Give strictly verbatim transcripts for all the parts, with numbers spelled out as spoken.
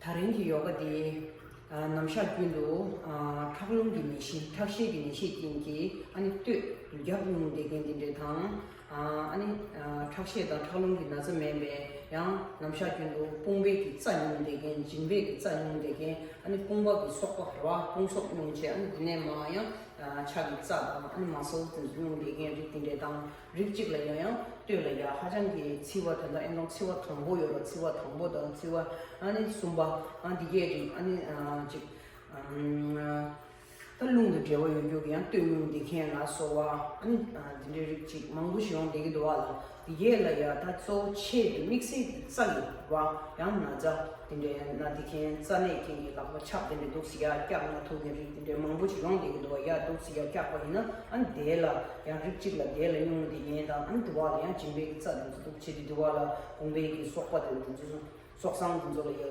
ད་རིང་གི་ཡོ་ག་དེ་ཨ་ནམ་ཞག་རྒྱུན་དུ་ཨ་ཁྲག་རླུང་གི་ནད་གཞི་ཁྲག་ཤེད་ཀྱི་ནད་གཞི་རྐྱེན་གྱིས་ཨ་ནི་སྟོད་རྒྱབ་རླུང་བསྡད་མཁན་དེ་འདྲས་དང་། ཨ་ནི་ཁྲག་ཤེད་དང་ཁྲག་རླུང་གི་ན་ཚ་མེད་པའི་ཡང་ནམ་ཞག་རྒྱུན་དུ་དཔུང་པའི་གི་རྩ་ཉུང་བསྡད་མཁན། མཇིང་པའི་གི་རྩ་ཉུང་བསྡད་མཁན། ཨ་ནི་དཔུང་པ་གི་སོག་པ་ར་བ་དཔུང་སོག་ཉུང་བྱས། ཨ་ནི་དེ་ནས་མར་ཡང་ཕྱག་གི་རྩ་དང་ཨ་ནི་མ་སལ་དེ་ཚོ་ཉུང་བསྡད་མཁན་རིགས་དེ་འདྲས་དང་། རིགས་གཅིག་ལ་ཡང་ཡང་སྟོད་ལ་ཡ་ཧ་ཅང་གི་ཚིལ་བ། ད་ལྟ་ཨེ་ནོ་ཚིལ་བ་དང་པོ་ཡོད་ར། ཚིལ་བ་དང་པོ་དང་ཚིལ་བ་ཨ་ནི་གསུམ་པ། ཨ་འདི་གའི་རིགས་ཨ་ནི་ཅིག་ད་རླུང་དང་འབྲེལ་བ་ཡོད་རྒྱུ་གི་ཡང་སྟོད་ཉུང་བསྡད་མཁན་ལ་སོགས་པ། ཨ་ནི་འདི་འདྲའི་རིགས་གཅིག་མང་པོ་ཞིག་ཡོང་བསྡད་ཀྱི་འདུག་བ་ལ། འདི་གའི་ལ་ཡ་ད་གཙོ་བོ་ཆེ་དེ་དམིགས་བསལ་གྱི་རྩ་ཡི་བ་ཡང་ན་ཚ་དེ་འདྲའི་ན་བསྡད་མཁན། རྩ་ནད་རྐྱེན་གྱིས་ལག་པ་ཆག་དེ་འདྲའི་འདུག་སེ་ཡ་བཀྱག་ན་ཐུག་མཁན་རིགས་དེ་འདྲའི་མང་པོ་ཞིག་ཡོང་བསྡད་ཀྱི་འདུག་བ། ཡ་འདུག་སེ་ཡ་བཀྱག་པ་ཡིན་ན་ཨ་ནི་དེ་ལ་ཡང་རིགས་གཅིག་ལ་དེ་ལ་ཉུང་བསྡད་མཁན་དང་། ཨ་ནི་དེ་བ་ལ་ཡང་མཇིང་པའི་གི་རྩ་དེ་ཚོ་འདུག་བྱེད་དེ། དེ་བ་ལ་དཔུང་པའི་གི་སོག་པ་དེ་ཚོ་སོག་སང་དེ་ཚོ་ལ་ཡ་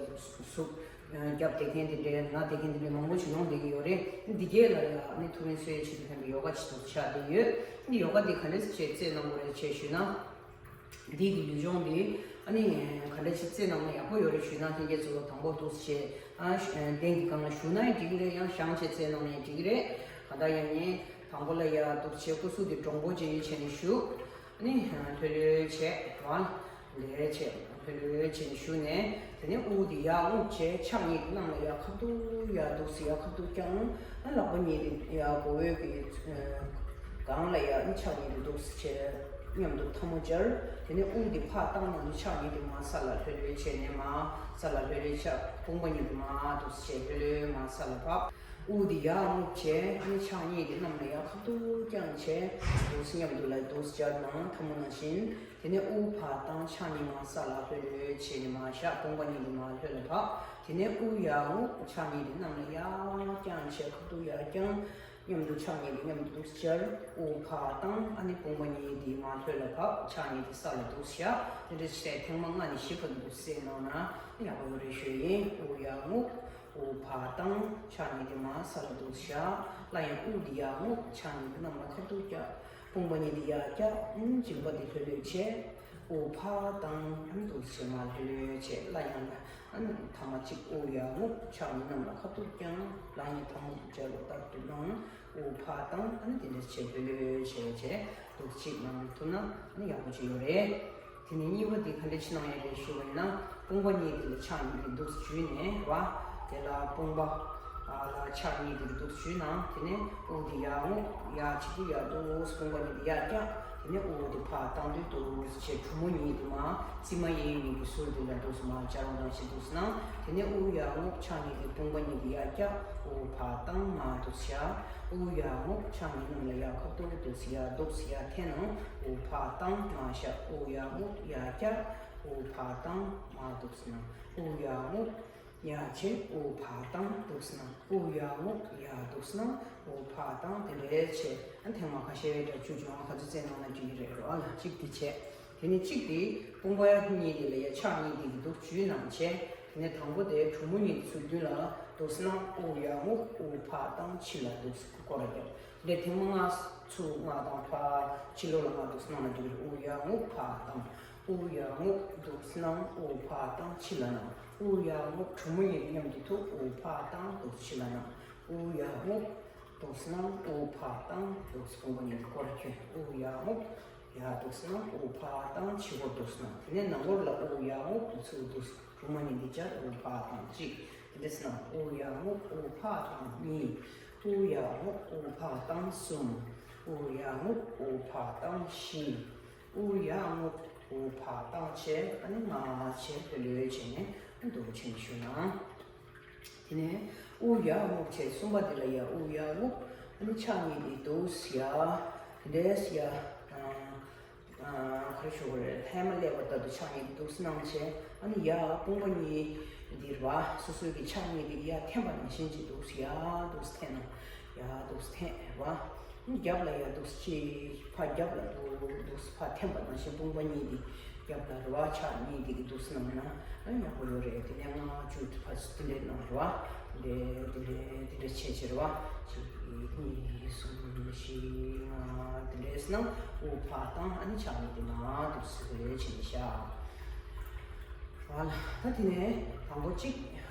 ཟུག་བརྒྱབ་བསྡད་མཁན་དེ་འདྲའི་ན་བསྡད་མཁན་དེ་འདྲའི་མང་པོ་ཞིག་ཡོང་བསྡད་ཀྱི་ཡོད་རེད། འདི་གའི་ལ་ཡ་ཨ་ནི་ཐུགས་ཕན་གསོས་ཡའི་ཆེད་དུ་ཕན་པའི་ཡོ་ག་ཅིག་ཏུ་ཆགས་བསྡད་ཡོད། འདི་ཡོ་ག་འདི་ག་འདྲས་བྱས་རྩེད་གནང་དགོས་རེད་བྱས་ཞུས་ན། འདི་གི་ལུས་སྦྱོང་འདི་ཨ་ནི་ག་འདྲས་བྱས་རྩེད་གནང་ན་ཡག་པོ་ཡོད་རེད་ཞུས་ན། ལྷན་རྒྱས་ཚོ་དང་པོ་འདུག་སེ་བྱས་ཨ་གདན་གྱི་སྒང་ལ་བཞུགས་ན་ཡང་འགྲིག་གི་རེད། ཡང་བཞེངས་བྱས་རྩེད་གནང་ན་ཡང་འགྲིག་གི་རེད། གང་ལྟར་ཡང་ངས་དང་པོ་ལ་ཡ་འདུག་སེ་བྱས་སྐུ་གཟུགས་འདི་དྲང་པོ་བྱས་བྱས་ནས་བཞུགས། ཨ་ནི་ལྷོད་ལྷོད་བྱས་རང་ལས་བྱས་ལྷོད་ལྷོད་བྱས་ནས་བཞུགས་ནས། དེ་ནས་དབུགས་འདི་ཡར་རྔུབ་བྱས། ཕྱག་གཉིས་ཀྱི་གནམ་ལ་ཡར་ཁ་ཐུག་ཡར་འདུག་སེ་ཡར་ཁ་ཐུག་བརྐྱངས། ཨ་ལག་པ་གཉིས་དེ་ཡར་མགོ་བོའི་གི་སྒང་ལ་ཡར་ཨ་ནི་ཕྱག་གཉིས་དེ་འདུག་སེ་བྱས་མཉམ་དུ་ཐལ་མོ་སྦྱར། དེ་ནས་དབུགས་འདི་ཕར་བཏང་ནས་ཕྱག་གཉིས་དེ་མར་ས་ལ་ལྷོད་ལྷོད་བྱས་ནས་མར་ས་ལ་ལྷོད་ལྷོད་ཕྱག་དཔུང་པ་གཉིས་དེ་མར་འདུག་སེ་བྱས་ལྷོད་ལྷོད་མར་ས་ལ་བབས། དབུགས་འདི་ཡར་རྔུབ་བྱས། ཨ་ནི་ཕྱག་གཉིས་དེ་གནམ་ལ་ཡར་ཁ་ཐུག་བརྐྱངས་བྱས་འདུག་སེ་མཉམ་དུ་ལ་འདུག་སེ་སྦྱར་ནས་ཐལ་མོ་ནང་བཞིན། དེ་ནས་དབུགས་ཕར་བཏང་། ཕྱག་གཉིས་མར་ས་ལ་ལྷོད་ལྷོད་བྱས་ནས་མར་བཞག་དཔུང་པ་གཉིས་དེ་མར་ལྷོད་ལ་བབས། དེ་ནས་དབུགས་ཡར་རྔུབ། ཕྱག་གཉིས་དེ་གནམ་ལ་ཡར་བརྐྱངས་བྱས་ཁ་ཐུག་ཡར་བརྐྱངས། མཉམ་དུ་ཕྱག་གཉིས་དེ་མཉམ་དུ་འདུག་སེ་སྦྱར། དབུགས་ཕར་བཏང་། ཨ་ནི་དཔུང་པ་གཉིས་དེ་མར་ལྷོད་ལ་བབས། ཕྱག་གཉིས་དེ་ས་ལ་འདུག་སེ་བཞག་དེ་འདྲ་བྱས་ཐེངས་མ་ལྔ་ནས་བཞི་བར་འདུག་སེ་གནང་ན་ཡག་པོ་ཡོད་རེད་ཞུ་ཡིན། དབུགས་ཡར་རྔུབ། དབུགས་ཕར་བཏང་། ཕྱག་གཉིས་དེ་མར་ས་ལ་འདུག་སེ་བཞག་སླར་ཡང་དབུགས་འདི་ཡར་རྔུབ། ཕྱག་གཉིས་དེ་གནམ་ལ་ཁ་ཐུག་བཀྱག་དཔུང་པ་གཉིས་དེ་ཡར་བཀྱག་ཨུམ་མཇིང་པ་དེ་ལྷོད་ལྷོད་བྱས། དབུགས་ཕར་བཏང་། ཨ་ནི་འདུག་སེ་མར་ལྷོད་ལྷོད་བྱས། སླར་ཡང་ཨ་ནི་ཐ་མ་གཅིག་དབུགས་ཡར་རྔུབ། ཕྱག་གཉིས་གནམ་ལ་ཁ་ཐུག་བརྐྱངས། སླར་ཡང་ཐལ་མོ་སྦྱར་བ་ལྟར་དུ་གནང་། དབུགས་ཕར་བཏང་། ཨ་ནི་དེ་འདྲ་བྱས་ལྷོད་ལྷོད་བྱས་བྱས་འདུག་གཅིག་གནང་ཐུབ་ན་ཨ་ནི་ཡག་པོ་ཅིག་ཡོད་རེད། དེ་ནས་གཉིས་པ་དེ་ག་འདྲ་ཅིག་གནང་ཡ་རེད་ཞུ་བ་ཡིན་ན། དཔུང་པ་གཉིས་དེ་ལ་ཕྱག་གཉིས་དེ་འདུག་སེ་འཇུས་ནས་རེད་བ། དེ་ལ་དཔུང་པ་ལ་ཕྱག་གཉིས་དེ་འདུག་སེ་འཇུས་ན། དེ་ནས་དབུགས་དེ་ཡར་རྔུབ། ཡར་བྱེད་དུས་ཡར་འདུག་སེ་དཔུང་པ་གཉིས་དེ་ཡར་བཀྱག་དེ་ནས་དབུགས་དེ་ཕར་བཏང་དུས་འདུག་སེ་བྱས་གྲུ་མོ་གཉིས་དེ་མར་རྩིབ་མ་གཡས་གཡོན་གྱི་ཟུར་དེ་ལ་འདུག་སེ་མར་སྦྱར་བ་ནང་བཞིན་འདུག་སེ་གནང་། དེ་ནས་དབུགས་ཡར་རྔུབ། ཕྱག་གཉིས་དེ་དཔུང་པ་གཉིས་དེ་ཡར་བཀྱག་དབུགས་ཕར་བཏང་། མར་འདུག་སེ་བཞག་དབུགས་ཡར་རྔུབ། ཕྱག་གཉིས་གནམ་ལ་ཡར་ཁ་ཐུག་འདུག་སེ་ཡར་འདུག་སེ་ཡར་འཐེན་ནས་དབུགས་ཕར་བཏང་། མར་བཞག་དབུགས་ཡར་རྔུབ། ཡར་བཀྱག་དབུགས་ཕར་བཏང་། མར་འདུག་སེ་གནང་། དབུགས་ཡར་རྔུབ། ཡར་བྱེད། དབུགས་ཕར་བཏང་། འདུག་སེ་གནང་། དབུགས་ཡར་རྔུབ། ཡར་འདུག་སེ་གནང་། དབུགས་ཕར་བཏང་། དེ་འདྲ་བྱས་ཨ་ཐེངས་མ་ཁ་ཤས་འདྲ་བཅུ་བཅོ་ལྔ་ག་ཚོད་རྩེད་གནང་ན་འགྲིག་གི་རེད་རོ། ཨ་ལ་གཅིག་དེ་བྱས། དེ་ནས་གཅིག་དེ་དཔུང་པ་གཉིས་དེ་ལ་ཡ་ཕྱག་གཉིས་དེ་གི་འདུག་འཇུས་གནང་བྱས། དེ་ནས་དང་པོ་དེ་གྲུ་མོ་གཉིས་ཚུར་མདུན་ལ་འདུག་སེ་གནང་། དབུགས་ཡར་རྔུབ། དབུགས་ཕར་བཏང་། ཕྱི་ལ་འདུག་སེ་སྐོར་ར་རྒྱབ། དེ་ཐེངས་མ་ལྔ་ཚུར་ལྔ་དང་ཕར་ཕྱི་ལོགས་ལ་ལྔ་འདུག་སེ་གནང་ན་འགྲིག་གི་རེད། དབུགས་ཡར་རྔུབ། ཕར་བཏང་། དབུགས་ཡར་རྔུབ། འདུག་སེ་གནང་། དབུགས་ཕར་བཏང་། ཕྱི་ལ་གནང་། དབུགས་ཡར་རྔུབ། གྲུ་མོ་གཉིས་མཉམ་དུ་ཐུག་དབུགས་ཕར་བཏང་། འདུག་སེ་ཕྱི་ལ་གནང་། དབུགས་ཡར་རྔུབ། འདུག་སེ་གནང་། དབུགས་ཕར་བཏང་། འདུག་སེ་དཔུང་པ་གཉིས་སྐོར་གྱོན། དབུགས་ཡར་རྔུབ། ཡར་འདུག་སེ་གནང་། དབུགས་ཕར་བཏང་། ཕྱི་སྐོར་འདུག་སེ་གནང་། དེ་ནས་ནང་སྐོར་ལ་དབུགས་ཡར་རྔུབ། ཚུར་འདུག་སེ་གྲུ་མོ་གཉིས་འདི་སྦྱར། དབུགས་ཕར་བཏང་གཅིག་དེ་འདྲ་སེ་གནང་། དབུགས་ཡར་རྔུབ། དབུགས་ཕར་བཏང་གཉིས། དབུགས་ཡར་རྔུབ། དབུགས་ཕར་བཏང་གསུམ། དབུགས་ཡར་རྔུབ། དབུགས་ཕར་བཏང་བཞི། དབུགས་ཡར་རྔུབ། དབུགས་ཕར་བཏང་བྱས་ཨ་ནི་ལྔ་བྱས་ལྷོད་ལྷོད་བྱས་ནས་འདུག་སེ་བྱས་ནས་བཞུགས་གནང་། དེ་ནས་དབུགས་ཡར་རྔུབ་བྱས་གསུམ་པ་དེ་ལ་ཡ་དབུགས་ཡར་རྔུབ། ཨ་ནི་ཕྱག་གཉིས་དེ་འདུག་སེ་ཡ། དེ་འདྲས་ཡ། ཨ་ཨ་ག་རེ་ཞུ་དགོས་རེད། ལྷས་མ་སླེབས་པ་ལྟར་དུ་ཕྱག་གཉིས་དེ་འདུག་སེ་གནང་བྱས། ཨ་ནི་ཡ་དཔུང་པ་གཉིས་འདི་རེད་བ། སོ་སོའི་གི་ཕྱག་གཉིས་དེ་ཡར་འཐེན་པ་ནང་བཞིན་གྱི་འདུག་སེ་ཡར་འདུག་སེ་འཐེན་ནས་ཡར་འདུག་སེ་འཐེན་རེད་བ། རྒྱབ་ལ་ཡར་འདུག་སེ་ཕར་རྒྱབ་ལ་འདུག་འདུག་སེ་ཕར་འཐེན་པ་ནང་བཞིན་དཔུང་པ་གཉིས་དེ་རྒྱབ་ལ་རེད་བ། ཕྱག་གཉིས་དེ་གི་འདུག་སེ་གནང་ན་ཨ་ཡག་པོ་ཡོད་རེད། དེ་ནས་ལྔ་བཅུ་དེ་ཕར་ཚུར་དེ་འདྲས་གནང་རེད་བ། དེ་འདྲས་དེ་འདྲས་དེ་འདྲས་བྱས་བྱས་རེད་བ། གཅིག་གཉིས་གསུམ་བཞི་ལྔ་དེ་འདྲས་གནང་། དབུགས་ཕར་བཏང་། ཨ་ནི་ཕྱག་གཉིས་དེ་མར་འདུག་སེ་བྱས་ནས་བཞག་ཨ་ལ། ད་དེ་ནས་དང་པོ་གཅིག་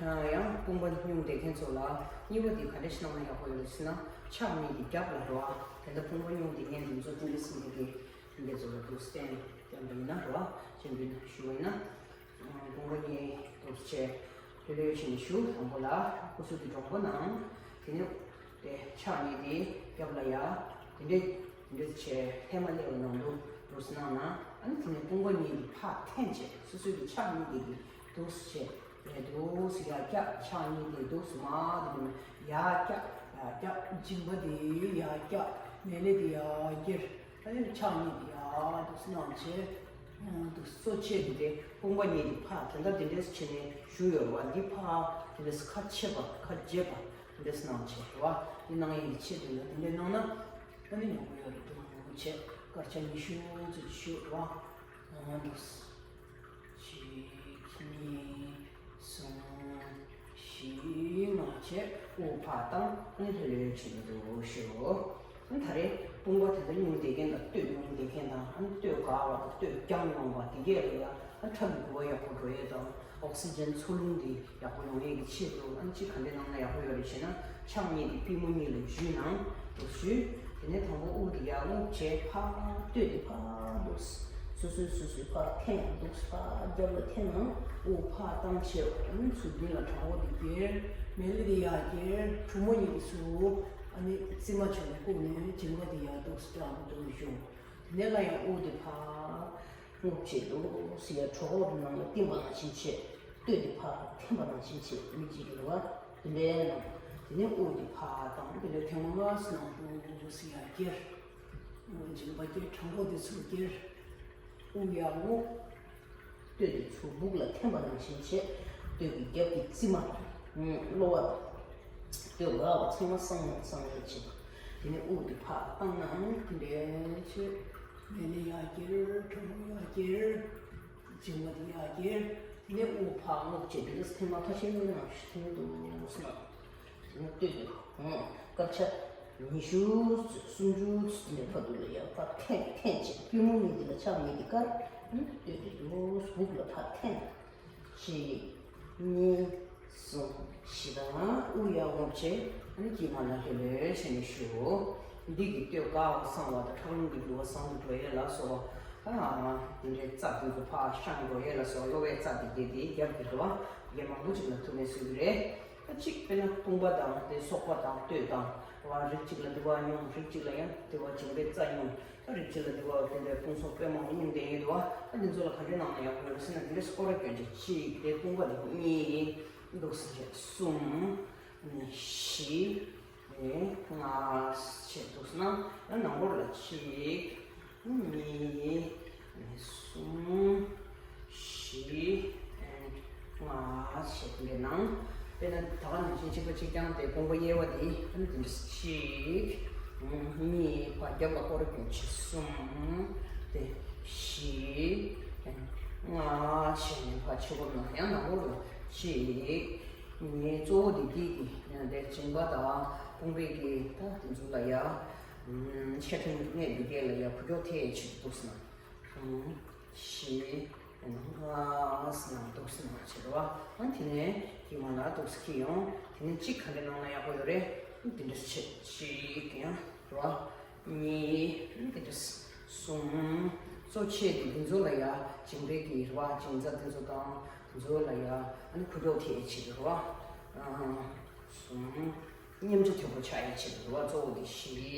ཡང་དཔུང་པ་སྙུང་བསྡད་མཁན་ཚོ་ལ་གཉིས་པ་དེ་ག་འདྲ་ཞིག་གནང་ན་ཡག་པོ་ཡོད་ཟེར་ན། ཕྱག་གཉིས་ཀྱི་རྒྱབ་ལ་རོ། ཨ་དེ་འདྲ་དཔུང་པ་སྙུང་བསྡད་མཁན་དེ་ཚོ་དེ་འདྲ་ཟིན་གྱི་དེ་འདྲ་ཚོ་ལ་དུ་སྟན་སྟན་པ་ཡིན་ན་རོ། ཨ་ཅན་པའི་ན་ཞུ་བ་ཡིན་ན། དཔུང་པ་གཉིས་དུ་བྱས། ལྷོད་ལྷོད་བྱས་ནས་བཞུགས། དང་པོ་ལ་སྐུ་གཟུགས་ཀྱི་གྲོགས་པོ་ནང་། དེ་ནས་དེ་ཕྱག་གཉིས་དེ་རྒྱབ་ལ་ཡ། དེ་འདྲས་དེ་འདྲས་བྱས་ལྷས་མ་ལྷས་པ་ནང་དུ་འདུག་སེ་གནང་ན། ཨ་ནི་དེ་ནས་དཔུང་པ་གཉིས་དེ་ཕར་འཐེན་བྱས། སོ་སོའི་གི་ཕྱག་གཉིས་དེ་གི་འདུག་སེ་བྱས་ནས་འདུག་སེ་ཡར་བཀྱག་ཕྱག་གཉིས་དེ་འདུག་སེ་མར་དེ་ནས་ཡར་བཀྱག་ཡར་བཀྱག་མཇིང་པ་དེ་ཡར་བཀྱག་མལ་ལེ་དེ་ཡར་འཁྱེར། ཨ་ནི་ཕྱག་གཉིས་དེ་ཡར་འདུག་སེ་གནང་བྱས། ཨ་འདུག་སེ་གཙོ་ཆེ་དེ་དེ་དཔུང་པ་གཉིས་དེ་ཕར་དེ་འདྲ་དེ་འདྲས་བྱས་ནས་བཞུགས་ཡོད་རེད་བ། འདི་ཕར་དེ་འདྲས་ཁ་ཕྱེ་བ་ཁ་འབྱེད་པ་དེ་འདྲས་གནང་བྱས་རེད་བ། འདི་གནང་ཡས་ཀྱི་ཆེད་དུ་ལ་དེ་འདྲས་གནང་ན་ཨ་ནི་ཡག་པོ་ཡོད་རེད་འདུག་བྱས། སྐར་ཆ་ཉི་ཤུ་ཙམ་ཞུ་རེད་བ། ཨ་འདུག་སེ། གཅིག་གཉིས། གསུམ། བཞི། ལྔ་བྱས། དབུགས་ཕར་བཏང་། ཨ་ནི་ལྷོད་ལྷོད་བྱས་ནས་འདུག་ཞུ། ཨ་ད་རེས་དཔུང་པ་དེ་ཚོ་སྙུང་བསྡད་མཁན་དང་སྟོད་སྙུང་བསྡད་མཁན་དང་། ཨ་ནི་སྟོད་འགག་པ་དང་སྟོད་རྒྱང་ཡོང་བ་དེ་གས་ལ་ཡ། ཨ་ཁྲག་གི་རྒྱུ་བ་ཡག་པོ་འགྲོ་ཡས་དང་ཨོག་སི་ཇན་འཚོ་རླུང་དེ་ཡག་པོ་ཡོང་ཡས་ཀྱི་ཆེད་དུ། ཨ་ནི་གཅིག་ག་འདྲས་གནང་ན་ཡག་པོ་ཡོད་རེད་ཞེ་ན། ཕྱག་གཉིས་དེ་པུས་མོ་གཉིས་ལ་གཞུས་གནང་། འདུག་སེ་གཞུས། དེ་ནས་དང་པོ་དབུགས་དེ་ཡར་རྔུབ་བྱས། ཕར་སྟོད་དེ་ཕར་འདུག་སེ། སོ་སོའི་སོ་སོའི་ཕར་འཐེན། འདུག་སེ་ཕར་རྒྱབ་ལ་འཐེན་ནས་དབུགས་ཕར་བཏང་བྱས། ཨ་ནི་ཚུར་མདུན་ལ་དྲང་པོ་དེ་འཁྱེར། མལ་ལེ་དེ་ཡར་འཁྱེར། གྲུ་མོ་གཉིས་ཀྱི་ཚུར་ཨ་ནི་རྩིབ་མ་ཕྱོགས་ལ་བཀུག་ནས་མཇིང་པ་དེ་ཡར་འདུག་སེ་དྲང་པོ་འདུག་སེ་གཞུ། དེ་ནས་སླར་ཡང་དབུགས་དེ་ཕར་རྔུབ་བྱས། འདུག་སེ་ཡར་གྲོད་ཁོག་གི་ནང་ལ་བཏིང་བ་ནང་བཞིན་བྱས། སྟོད་དེ་ཕར་འཐེན་པ་ནང་བཞིན་བྱས། མི་གཅིག་གི་རེད་བ། དེ་འདྲའི་ནང་། དེ་ནས་དབུགས་དེ་ཕར་བཏང་། དེ་ནས་ཐེངས་མ་ལྔ་ཙམ་ནང་དུ་འདུག་སེ་ཡར་འཁྱེར། མཇིང་པ་འཁྱེར། དྲང་པོ་དེ་ཚུར་འཁྱེར། དབུགས་ཡར་རྔུབ། སྟོད་དེ་ཚུར་སྦུག་ལ་འཐེན་པ་ནང་བཞིན་བྱས། སྟོད་ཀྱི་རྒྱབ་ཀྱི་རྩིབ་མ། གློ་བ། སྟོད་འགག་པ་ཚང་མ་སང་སང་ཡས་བྱས། དེ་ནས་དབུགས་དེ་ཕར་བཏང་ནའང་དེ་འདྲའི་བྱས། མལ་ལེ་ཡར་འཁྱེར། གྲུ་མོ་ཡར་འཁྱེར། མཇིང་པ་དེ་ཡར་འཁྱེར། དེ་ནས་དབུགས་ཕར་རྔུབ་བྱས། དེ་ནས་ཐེངས་མ་ཁ་ཤས་ནང་བཞིན་འདུག་སེ་གནང་། དེ་ནས་སྟོད་དེ། ཨང་། སྐར་ཆ་ཉི་ཤུ་ཙམ་སུམ་ཅུ་ཙམ་ནས་ཕར་འདུག་ལ་ཡར་ཕར་འཐེན། འཐེན་བྱས། པུས་མོ་གཉིས་དེ་ལ་ཕྱག་གཉིས་དེ་བཀར། ཨ་ནི་སྟོད་དེ་འདུག་སེ་སྦུག་ལ་ཕར་འཐེན། གཅིག་གཉིས། གསུམ། བཞི་དང་། དབུགས་ཡར་རྔུབ་བྱས། ཨ་ནི་དཀྱིལ་མ་ལ་ལྷོད་ལྷོད་བྱས་ནས་བཞུགས། འདི་གི་སྟོད་འགག་པ་སང་བ་དང་ཁྲག་རླུང་གི་རྒྱུ་བ་སང་དུ་འགྲོ་ཡས་ལ་སོགས་པ། ཨ་དེ་འདྲའི་རྩ་དེ་ཚོ་ཕར་བཤང་འགྲོ་ཡས་ལ་སོགས། གློ་བའི་རྩ་དེ་གས་དེ་རྒྱབ་ཀྱི་རེད་བ། རྒྱབ་མང་པོ་ཅིག་ལ་ཐུག་ནས་བཟོས་ཀྱི་རེད། ཨ་གཅིག་དཔེར་ན་དཔུང་པ་དང་དེ་སོག་པ་དང་སྟོད་དང་བ། རིགས་གཅིག་ལ་དེ་བ་སྙུང་། རིགས་གཅིག་ལ་ཡང་དེ་བ་མཇིང་པའི་རྩ་སྙུང་། ཨ་རིགས་གཅིག་ལ་དེ་བ་དེ་འདྲའི་དཔུང་ཚོགས་པད་མ་སྙུང་བསྡད་ཡོད་དོ། ཨ་འདི་ཚོ་ལ་ག་འདྲས་གནང་ན་ཡག་པོ་ཡོད་ཟེར་ན། འདི་འདྲས་སྐོར་ར་སྐྱོན་བྱས། གཅིག་དེ་དཔུང་པ་དེ་གཉིས། འདུག་སེ་བྱས། གསུམ། བཞི། ལྔ་བྱས་འདུག་སེ་གནང་། ཡང་ནང་སྐོར་ལ་གཅིག་གཉིས། གསུམ། བཞི། ལྔ་བྱས་དེ་འདྲས་གནང་། དཔེར་ན་ད་ག་ནང་བཞིན་གཅིག་པ་གཅིག་རྐྱང་དེ་དཔུང་པ་གཡས་པ་དེ། ཨ་ནི་དེ་འདྲས་གཅིག་གཉིས། ཕར་རྒྱབ་ལ་སྐོར་ར་སྐྱོན་བྱས། གསུམ། དེ་བཞི། ལྔ་བྱས་ནས་ཕར་ཕྱི་སྐོར་གནང་། ཡང་ནང་སྐོར་ལ་གཅིག་ངའི་གཙོ་བོ་དེ་འདི་གི་དེ་མཇིང་པ་དང་དཔུང་པའི་གི་ད་དེ་ཚོ་ལ་ཡ། ཨམ། ཆེ་ཕྲེང་གནས་འདི་གས་ལ་ཡ་འཕུར་སྐྱོད་ཐེབས་བྱེད་འདུག་སེ་གནང་། ཨམ། བཞི། ལྔ་ཟེར་ནས་འདུག་སེ་གནང་བྱེད་རོ། ཨ་དེ་ནས་དཀྱིལ་མ་ལ་འདུག་སེ་འཁྱེར་ཡོང་། དེ་ནས་གཅིག་ག་འདྲས་གནང་ན་ཡག་པོ་ཡོད་རེད། དེ་འདྲས་བྱེད། གཅིག་ཡང་རོ། གཉིས། དེ་འདྲས། གསུམ། གཙོ་ཆེ་དེ་འདི་ཚོ་ལ་ཡ་མཇིང་པའི་གི་རེད་བ། མཇིང་རྩ་འདི་ཚོ་དང་འདི་ཚོ་ལ་ཡ་ཨ་ནི་འཕུར་སྐྱོད་ཐེབས་བྱེད་རེད་བ། ཨ། གསུམ། མཉེན་ཆ་དོད་པོ་ཆགས་ཡ་བྱེད་རེད་བ། གཙོ་བོ་དེ་བཞི།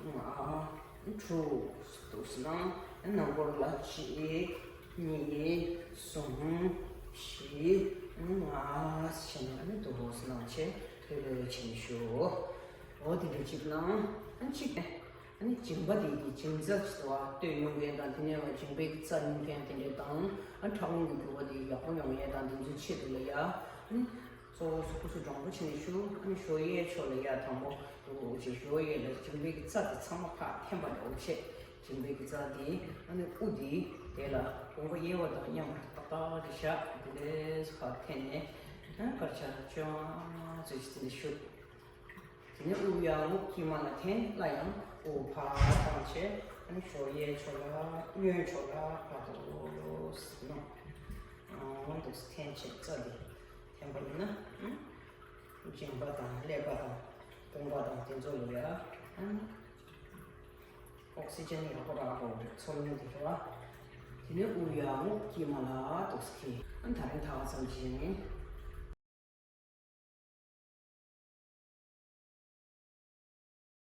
ལྔ། དྲུག་འདུག་སེ་གནང་། ནང་སྐོར་ལ་གཅིག་གཉིས། གསུམ། བཞི། ལྔ་བྱས་ནས་ཨ་ནི་འདུག་སེ་གནང་བྱས། ལྷོད་ལྷོད་བྱས་ནས་བཞུགས། འོ་དེ་འདྲ་གཅིག་གནང་། ཨ་གཅིག་ཨ་ནི་མཇིང་པ་དེ་གི་མཇིང་རྩ་ཟེར་བ། སྟོད་སྙུང་མཁན་དང་། དེ་ནས་མཇིང་པའི་རྩ་སྙུང་མཁན་དེ་འདྲ་དང་། ཨ་ཁྲག་རླུང་གི་རྒྱུ་བ་དེ་ཡག་པོ་ཡོང་ཡས་དང་དེ་ཚོའི་ཆེད་དུ་ལ་ཡ། ཨ་ནི་གཙོ་བོ་སྐུ་གཟུགས་དྲང་པོ་བྱས་ནས་བཞུགས། ཨ་ནི་གཞོགས་གཡས་ཕྱོགས་ལ་ཡ་དང་པོ་འདུག་སེ། གཞོགས་གཡས་ལ་མཇིང་པའི་གི་རྩ་དེ་ཚང་མ་ཕར་འཐེན་པ་འདྲ་བོ་བྱས། མཇིང་པའི་གི་རྩ་དེ། ཨ་ནི་དབུ་དེ་དེ་ལ་དཔུང་པ་གཡས་པ་དང་མཉམ་པར་ཏག་ཏག་དེ་བཞག་དེ་འདྲས་ཕར་འཐེན་ནས། ཨ་སྐར་ཆ་བཅོ་ལྔ་ཙམ་ཞིག་དེ་འདྲ་བཞུགས། དེ་ནས་དབུགས་ཡར་རྔུབ། དཀྱིལ་མ་ལ་འཐེན། སླར་ཡང་དབུགས་ཕར་བཏང་བྱས། ཨ་ནི་གཞོགས་གཡས་ཕྱོགས་ལ་གཡོན་ཕྱོགས་ལ་ཕར་འདུག་སེ་གནང་། ཨང་འདུག་སེ་འཐེན་བྱས་རྩ་དེ་འཐེན་པ་ཡིན་ན། ཨང་། མཇིང་པ་དང་ཀླད་པ་དང་གདོང་པ་དང་དེ་ཚོ་ལ་ཡ། ཨང་། ཨོག་སི་ཇན་ཡག་པོ་རག་འགྲོ་གི་རེད། ཚོར་སྣང་དེ་རེད་བ། དེ་ནས་དབུགས་ཡར་རྔུབ། དཀྱིལ་མ་ལ་འདུག་སེ་འཁྱེར། ཨ་ནི་ད་རིང་ད་ག་ཙམ་བྱས་ནས་